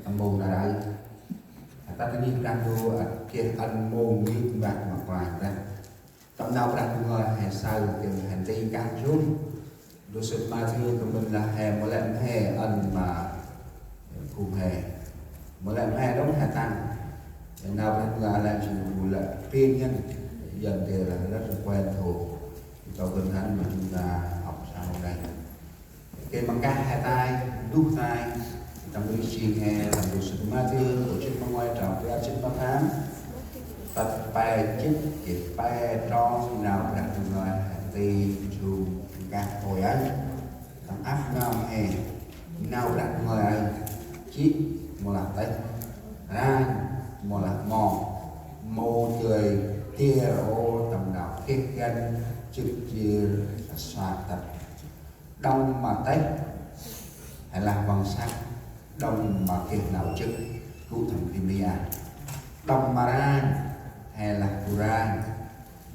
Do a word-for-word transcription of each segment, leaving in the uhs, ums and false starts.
Tâm mông nar aơ, tât nơm Brah Ndu ăt geh ăn mông nhŭp mbah ma Kôranh Brah. Tâm nau Brah Ndu ngơi he saơ geh hăn ti kah jŭm. Ndrô sŭt Mathiơ kơt mĭn lah he mâu lĕ mhe ăn ma phung he. Mâu lĕ mhe đŏng he tăng. Nau Brah Ndu ngơi lĕ jêng mâu lĕ pên ngăn. Yơn dê lah rất là quen thuộc. Tao gân hăn ma jŭm ta hŏk sa hôm nay. Gay ma kah he tay, nduh tay, tâm rêh jêng he, tâm ndrô sŭt Mathiơ, kô̆ jât ma nguay trong bar jât ma pham. Tât pe jât, gay pe trong nau Brah Ndu ngơi he ti jŭm kah ôi aơ. Tâm ăp nau he, nau Brah Ndu ngơi aơ, jêh mâu lah têh, ranh mâu lah mong, mâu dơi tiêr ôh tâm nau geh găn, jât jêr, sa tât. Đŏng ma têh, he lah văng săk, đŏng ma geh nau jât, gŭ tâm ti mia. Đŏng ma ranh, he lah bu ranh,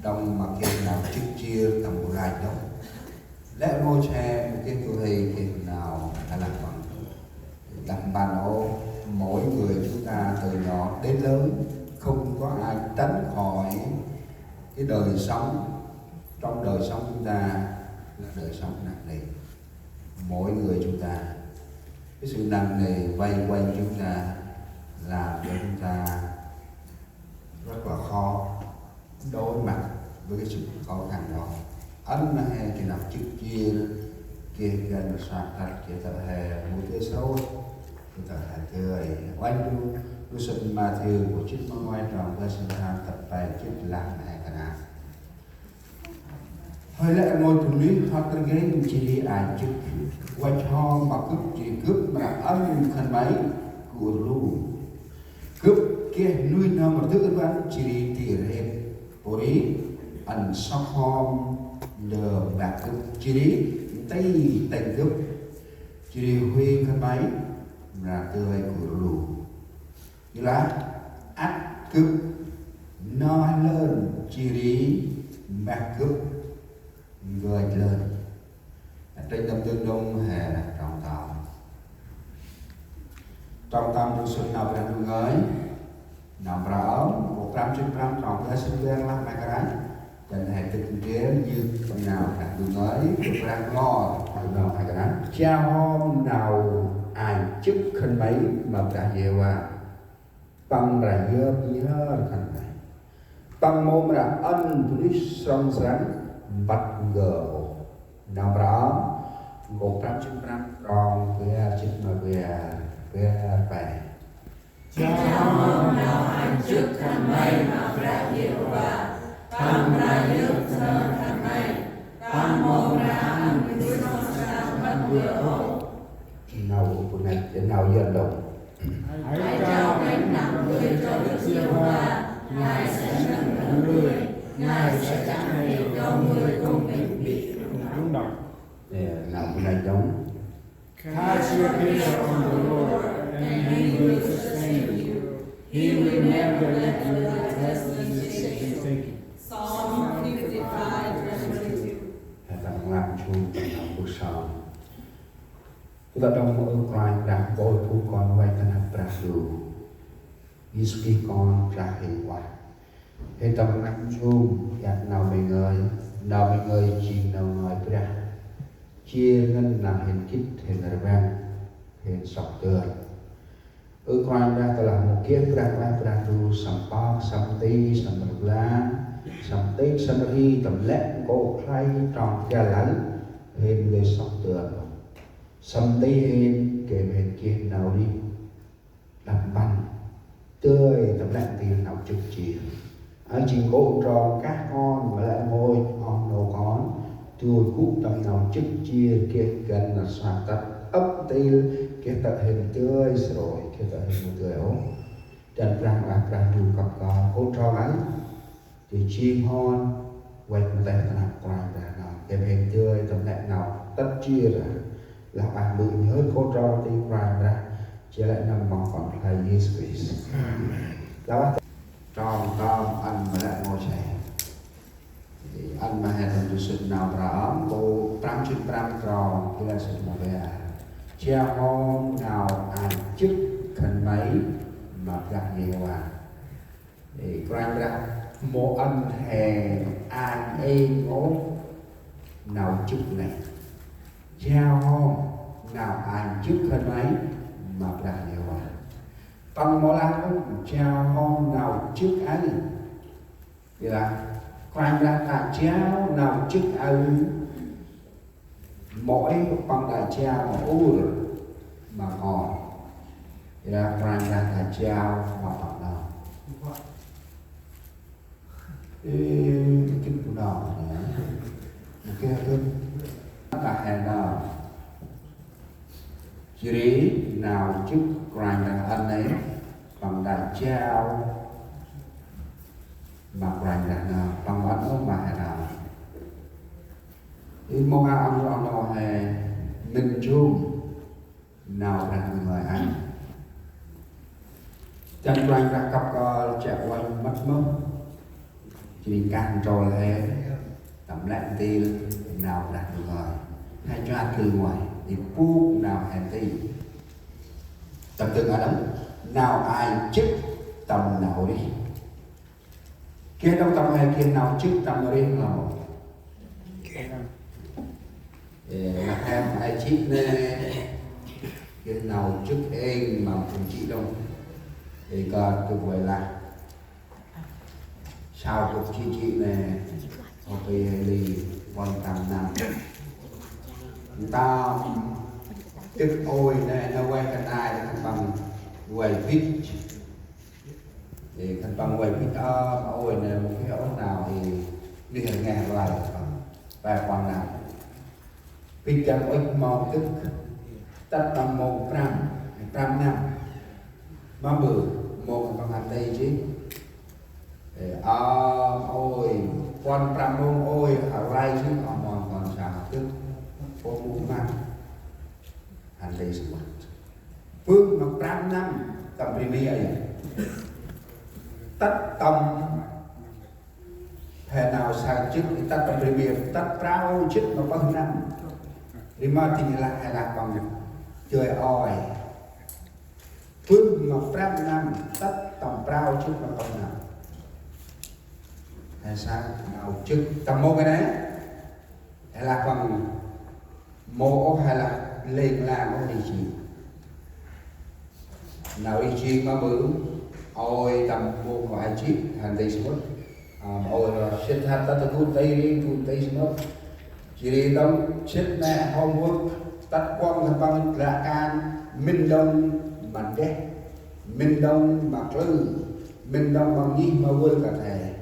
đŏng ma geh nau jât jêr tâm bu ranh đŏng. Lĕ mâu che, mâu geh du huê geh nau, he lah văng. Đăp mpăn ôh, mỗi người chúng ta từ nhỏ đến lớn không có ai tránh khỏi cái đời sống, trong đời sống chúng ta là đời sống nặng nề. Mỗi người chúng ta, cái sự nặng nề vây quanh chúng ta làm cho chúng ta rất là khó đối mặt với cái sự khó khăn đó. Ăn ma he geh nau jât jêr, geh găn sa tât, geh tât he mâu dơi srôih, geh tât he dơi. Uănh du, ndrô sŭt Mathiơ, kô̆ jât ma nguay trong bar jât ma pham tât pe jât lah ma he kơna. Hơi lĕ rngôch bunuyh hŏt rngêng jêh ri a jât. Văch hŏm ma gâp jêh ri gâp mra ăn khân may gŭ rlu. Gâp geh nuih n'hâm rdâk rvăn jêh ri ti rhêt. Pôri ăn sŏk hŏm ndơ mbah gâp jêh ri nti tĭng gâp. Jêh ri huê khân may mra dơi gŭ rlu. Yorlah ăt gâp noh lơn jêh ri mbah gâp nkoch lơn. Trênh tâm dâng đŏng he lah trong tâm. Trong tâm ndrô sŭt nau Brah Ndu ngơi. Nau Mprơ Ơm, kô̆ prăm jât prăm trong bar jât ma bar lah ma kơt ranh. Dăn he dâk ndrel yơk tâm nau Brah Ndu ngơi, kô̆ prăm lor, tâm nau ma kơt ranh. Jao hŏm nau a jât khân may ma Brah Yêhôva. Păng mra yơk nhhơr khân may. Păng mâu mra ăn bunuyh srăng srăng mpăt ngơ ôh. Nau Mprơ Ơm, kô̆ prăm jât prăm trong bar jât ma bar, bar pe. Jao hŏm nau a jât khân may ma Brah Yêhôva, Păng mra yơk nhhơr khân may, Păng mâu mra ăn bunuyh srăng mpăt ngơ ôh. Nau bu năch, nau Yuăn đŏng. Hãy trao gánh nặng người cho Đức Giê-hô-va, Ngài sẽ nâng đỡ người, Ngài sẽ chẳng để cho người công bình bị rung động. Nau bu năch đŏng. Cast your care on the Lord, and He will sustain you. He will never let your test be shaken. Psalm fifty-five, verse twenty-two. He tâm rnglăp jŭm tâm rnglăp bu sŏng. Gâp đŏng mơ ơ Kôranh Brah, bol phung kon vay ta năp Brah Ndu. Yêsu Krist Kon Brah hên ueh. He tâm rnglăp jŭm, iăt nau May ngơi, nau May ngơi jêng nau ngơi Brah. Jêr ngăn nau hên gĭt, hên rvăng, hên sŏk dơn. Ơ Kôranh Brah, tơlah mâu geh Brah Ndu, Brah Ndu săm pơk, săm nti, săm rblang, săm tĭng, săm rhi, tâm lĕ nkô̆ khlay trong găl lăng, hên lĕ sŏk dơn. Săm nti hên, gay ma hên geh nau rêh đăp mpăn. Dơi tâm lĕ nti nau jât jêr. Aơ jêng nkô̆ trong kah kon ma lĕ rngôch oh nô kon. Dôl gŭ tâm nau jât jêr geh găn nau sa tât ăp ntil, geh tât hên dơi srôih, geh tât hên mâu dơi ôh. Dăn Brah Ndu, Brah Ndu kăp kơl nkô̆ trong aơ. Dơi jêng hŏn, văch ma têh ta năp Kôranh Brah nơh. Gay ma hên dơi tâm lĕ nau tât jêr. Lah ueh mbơ̆ nhhơr nkô̆ trong ti Kôranh Brah. Jêh lĕ nâm mong kon khlay Yêsu Krist. Lah ueh trong tâm ăn ma lĕ rngôch he. Ăn ma he tâm ndrô sŭt Nau Mprơ Ơm, kô̆ prăm jât prăm trong bar jât ma bar. Jao hŏm nau a jât khân Yêhôva. Ê, Kôranh Brah mâu ăn he an êng ôh nau chưk nây. Jao hŏm nau an chưk khân may ma Brah Yêhôva. Păng mâu lah ôh jao hŏm nau chưk aơ. Ƀiălah Kôranh Brah ta jao nau chưk aơ. Mâu ê păng đă jao ma ur ma kon. Ƀiălah Kôranh Brah ta jao ma păng nơh. Ê, kĭn bu nơh. Ê, kĭn. Ta he nơh. Jêh ri nau chưk Kôranh Brah ăn nây, păng đă jao ma Kôranh Brah nơh, păng ăn ôh ma he nơh. Ê, mâu ngăn ăn ôh nơh he, mĭn jum nau Brah Ndu ngơi ăn. Dăn Kôranh Brah kăp kơl chiă uănh mât mơh. Jêh ri kah ntrôl he tâm lĕ ntil nau Brah Ndu ngơi. He jao kơ ngơi di bôk nau he ntil. Tâm dâng a đăng nau ai chưk tâm nau rih. Geh đŏng tâm he geh nau chưk tâm nau rih nau. Ê, lah he ai chưk nê, geh nau chưk êng ma phung chĭ đŏng. Ê, kơt kơ vay lah. Sau kơ chĭ chĭ nê, hŏ pê hê li, pôn tâm năm. Tâm chưk ôi nê, nau vay kơ nai, khân păng vay bĭch. Ê, khân păng vay bĭch ơm ôi nê, mâu geh ôh nau ê, nih ngeh vay khân păng, vay păng nau. Bĭch dăng ŭch mâu dâk, tât tâm mông prăm, prăm năm. Mâm bơ, mông păng hăn tê jêh. Ê, ơm ôi, pôn prăm mông ôi, hao rai jêh, ơm mon kon sa dâk. Pô mông măng, hăn tê sămƀŭt. Bơh ma prăm năm, tâm bri mi ơi. Tât tâm he nau sa jêh, i tât tâm bri mi, tât prao jêh ma pơh năm. Ri ma tĭng lah he lah păng joi ôi. Bơh ma prăm năm, tât tâm prao jêh ma pơh năm. He sa nau jêh tâm mông kơ nê. He lah păng mâu ôh he lah lêng lang ôh ri jêng. Nau ri jêng ma bơh, ôi tâm mông mâu ai jêh, hăn tê sămƀŭt. Ơ, ôi ro sĭt hăn tât tâm gŭ tê ri, gŭ tê sămƀŭt. Jêh ri đŏng sĭt nê hôm bơh, tât kuŏng khân păng lah kan, mĭn đŏng ma ndeh, mĭn đŏng ma klư. Mĭn đŏng ma ngih ma vâl kơt he.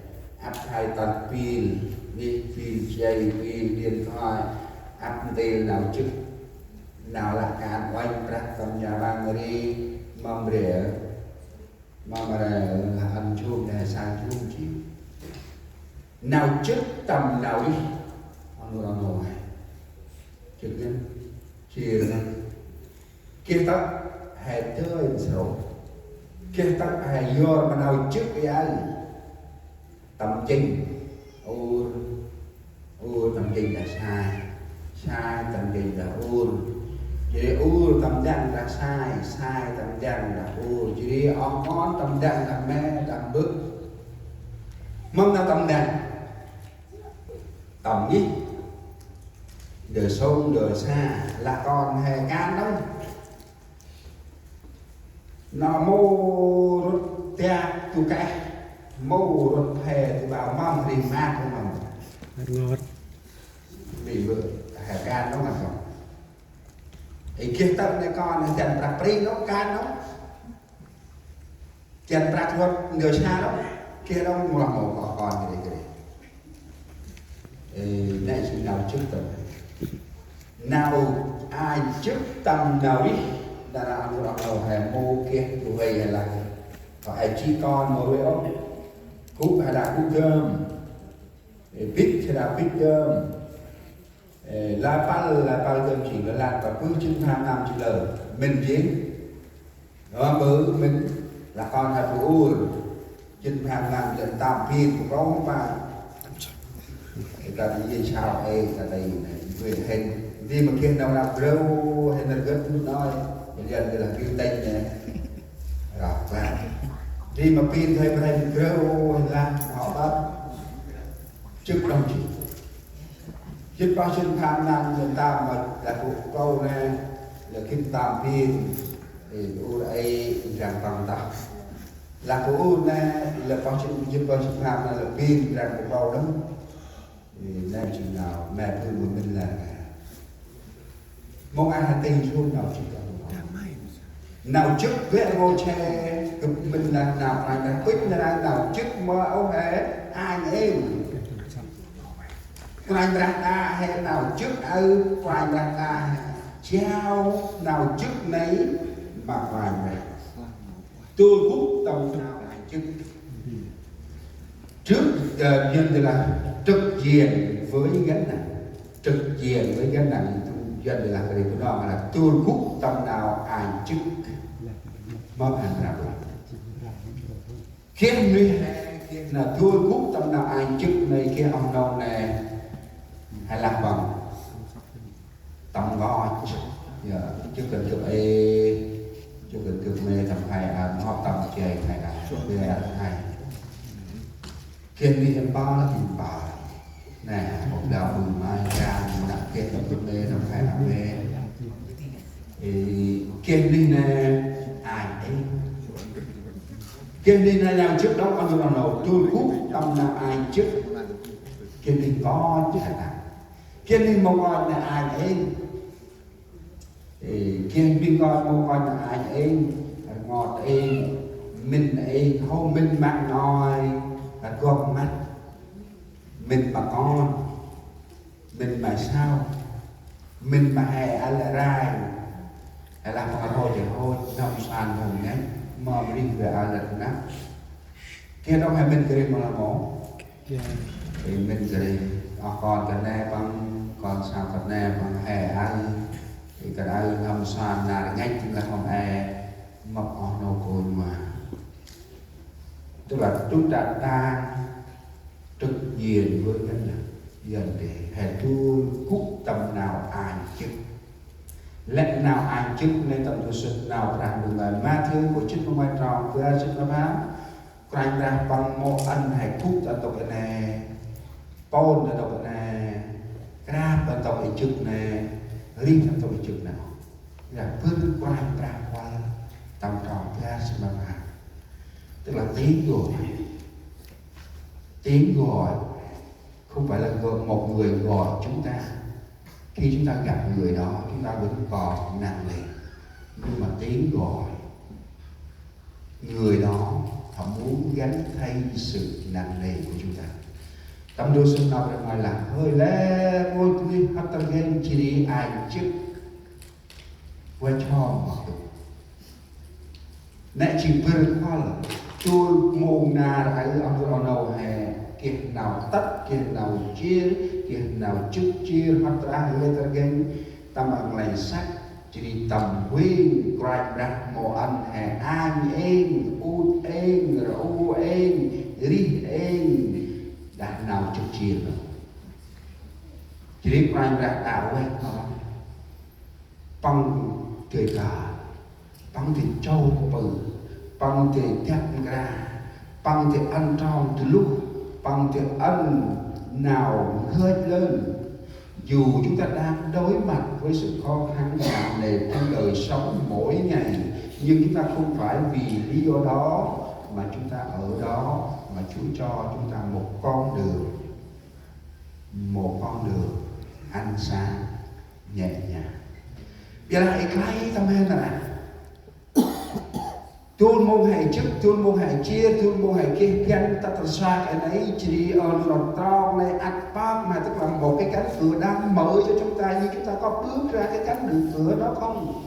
Ăp he tât pil, ngih pil jay, pil điện thoại, ăp ntil nau jêh. Nau lah kan uănh prăk tâm nhà băng ri, mâm ri, mâm ri, lah ăn jum, lah sa jum jêh. Nau jêh tâm nau rih, ăn ur ăn nô he. Jêh ngăn, jêh ngăn. Geh tât he dơi nsrô. Geh tât he yor ma nau jêh i ai. Tâm jêng ur, ur tâm jêng đah sai, sai tâm jêng đah ur. Jêh ri ur tâm jêng đah sai, sai tâm jêng đah ur. Jêh ri oh mon tâm jêng đah me, đah mbơ̆. Mâm nau tâm jêng. Tâm ngih. Ndơ sông, ndơ sa, lah kon he kan đŏng. Nau mâu rŭt tiak tu keh, mâu rŭt he tu bao mâm ri mât mâm. Mât ngot. Ri bơ he kan đŏng mât ngot. Ê, geh tât nê kon, he dăn prăk pri đŏng, kan đŏng. Dăn prăk rŭt ndơ sa đŏng, geh đŏng mâu lah mâu kơ kon kri kri. Ê, nê jêng nau jêh tâm. Nau ai jêh tâm nau rih, đah nau ăn ur ăn nô he mâu geh du huê he lah. Kơ ai jêh kon mâu rui ôh. Gŭ he lah gŭ dơm. Ê, bĭch he lah bĭch dơm. Ê, lah pâl, lah pâl dơm jêng, lah lah pâl bơh jêng pham năm jêng lơ. Mĭn jêng. Nô bơ mĭn, lah kon he bu ur. Jêng pham năm jêng tâm pin bu krong pa. Ê, ta đi ye sao, ê, ta đi nê, quên hên. Đi ma geh nau nau grâu, hên nau gât tu nói. Jêng jêng lah gĭt tênh nê. Ră vang. Khi ma pin thei brei greu lah hŏ băt. Jêh đŏng jêh. Jêh pah sĭn pham nau lĕ tâm ma lah bu klâu nê, lĕ gĭt tâm pin. Ê, ur ê, răng tăng tah. Lah bu ur nê, lĕ pah sĭn, jêh pah sĭn pham nau lĕ pin răng bu klâu đŏng. Ê, nê jêng nau, nê bu mâu mĭn lah. Mâu ai hăn tĭng sŭm nau jêh đŏng. Nau jêh bĕ rngôch he, gâp mĭn lah nau Kôranh Brah. Ŭch nau, nau jêh ma ôh he, anh êng. Kôranh Brah ta he nau jêh aơ, Kôranh Brah ta he. Jao nau jêh nây ma Kôranh Brah. Tui gŭ tâm nau anh jêh. Trước, ờ, Yuăn thì là trực diện với gánh nặng. Trực diện với gánh nặng, Yuăn thì là cái gì? Đó là tui gŭ tâm nau anh jêh. Mâm anh Brah. Geh nuih he, geh nau tui gŭ tâm nau anh jêh nây, geh oh nô nê. He lah păng tâm nkoch. Yơ, jêh kơt gâp ê, jêh kơt gâp mê tâm he, a, ngŏ tâm jay he, a, bê he. Geh nuih em pă lah em pă. Nê, một đạo bưng mai ra, nau geh tâm gâp mê tâm he, a, mê. Ê, geh nuih nê, ai ê. Geh nuih nê nau jêh đŏng, ăn nô, nô, tui gŭ tâm nau anh jêh. Geh nuih nkoch he nê. Geh nuih mâu nkoch nê anh êng. Ê, geh nuih nkoch mâu nkoch nê anh êng. Rngot êng, mĭn êng, hô mĭn ma ngai, rgŏp măt. Mĭn ma kon, mĭn ma sau, mĭn ma he a lĕ rai. He lah păng rhô jêh hô, năm san hôm ngăn, ma mri gơ a lĕ năp. Geh đŏng he mĭn kơt ri mâu lah mâu. Ê, mĭn kơt ri. Oh kon kơt nê păng, kon sau kơt nê păng he aơ. Ê, kơt aơ năm san nar ngăn jêng lah hôm e, mâp oh nô kônh ma. Tức là chúng ta đang trực diện với gánh nặng. Yuăn thì he tui gŭ tâm nau anh jêh. Lĕ nau anh jêh nê tâm du sĭt nau Brah Ndu ngơi. Mathiơ nkô̆ jê̆t ma nguay trong, bar jê̆t ma pham. Kôranh Brah păng mâu ăn he gŭ ta ntŭk i nê, pôn ta ntŭk i nê, krap ta ntŭk i jê̆t nê, rêh ta ntŭk i jê̆t nê. Lah bơh Kôranh Brah kuăl tâm trong bar jê̆t ma pham. Tức là tiếng gọi. Tiếng gọi. Không phải là gọi, một người gọi chúng ta. Khi chúng ta gặp người đó, chúng ta vẫn còn nặng nề. Nhưng mà tiếng gọi, người đó họ muốn gánh thay sự nặng nề của chúng ta. Tâm du sĭt nau Brah ngơi lah: Hơi lĕ rngôch rêh hăt rgênh jêh ri ai jêh. Văch hŏm ma Gâp. Nê jêng bâr kuăl, tui mông nar aơ oh nô, oh nô he, geh nau tât, geh nau jêr, geh nau jêh jêr, hăt rah lĕ rgênh, tâm nglay săk, jêh ri tâm huêng Kôranh Brah mâu ăn he, anh êng, ŭch êng, rŭ êng, rêh êng, đah nau jêh jêr. Jêh ri Kôranh Brah đă văch hŏm. Păng dơi kah, păng dơi châu pư, păng dơi dak nkra, păng dơi ăn trong dluh, păng dơi ăn nau ngơi lơn. Dù chúng ta đang đối mặt với sự khó khăn nặng nề trong đời sống mỗi ngày, nhưng chúng ta không phải vì lý do đó mà chúng ta ở đó, mà Chúa cho chúng ta một con đường, một con đường ăn sáng nhẹ nhàng. Biălah i klei tâm hên nè. Dôl mông he jêh, dôl mông he jêr, dôl mông he geh găn tât rsak i nây, jêh ri oh nô trong nây ăt pơk, mà tức là một cái cánh cửa đang mở cho chúng ta, nhưng chúng ta có bước ra cái cánh đường cửa đó không?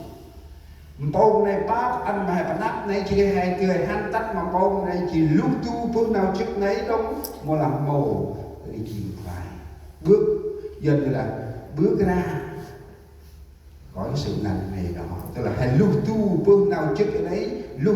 Mpông nây pơk, ăn ma he pơnăp nây, jêh ri he dơi hăn tât ma mpông nây, jêh ri luh du bơh nau jêh nây đŏng, mâu lah mâu, ri jêng phải. Bước, Yuăn là bước ra khỏi sự nặng nề đó. Tức là he luh du bơh nau jêh i nây, luh